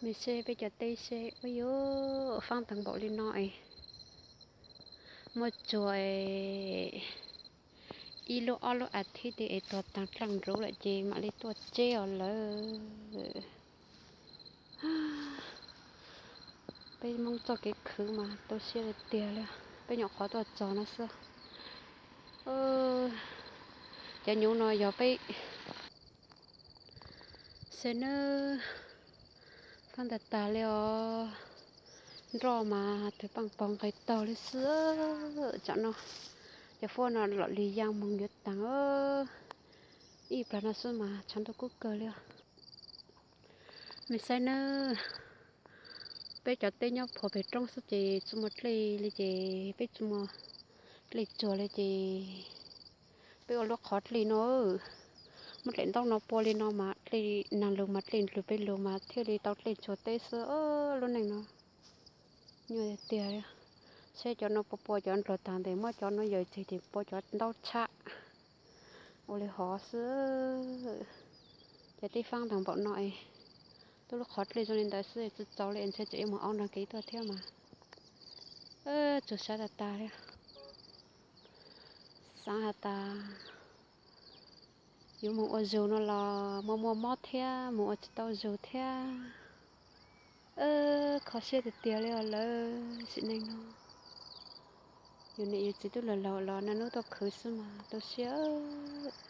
Mej saib peb cov teb seb, ua yuav faab teev npaum li no es, muaj tsuag ib lub ob lub as thiv tej es tuag taag dlaaj nruv lawm ces mam li tuaj tseb os lawm. Peb Moob txoj kev khwv mas tu siab tiag tiag li. Peb nyuam qhuav tuaj txog no xwb. Cov nyuv no yog peb, saib nawb, faab tag tag li os. Nroj mas twb paaj pog nqes taug li xwb. Tsam no cov huab no lom li yaa moog yuav taag, ib plag no xwb mas tshav ntuj kub kawg li os. Mej saib nawb, peb cov teb nyob puag peg roob xwb ces tsi muaj dlej li ces peb tsi muaj dlej tsuag li ces peb ua lub qhov dlej no, muab daim ntaub no pua li no mas dlej, naag lug mas dlej ndlug, peb lug mas thiaj li tau dlej tsuag teb xwb. Lub neej no nyuaj tiag tiag li. Saib cov no pua pua cov ndlog taag ntes, muab cov no yawm tseg ces pua cov ntaub tshab ua li hov xwb. Ces teb faab taag npaum no es, tub lub qhov dlej zoo li ntawd xwb tsi txaus li, ntshe tseem yuav moog aub nrog kev tuaj thiab mas. Tsuag sab tag tag li. Xaav has tas yuav moog ua zug no los muaj muaj mob thiab, moog ua tsi tau zug thiab. Kho siab tiag tiag li os lawv, sim neej no yus niam yus txiv tub laug laug los naj nub tuaj khwv xwb mas tu siab.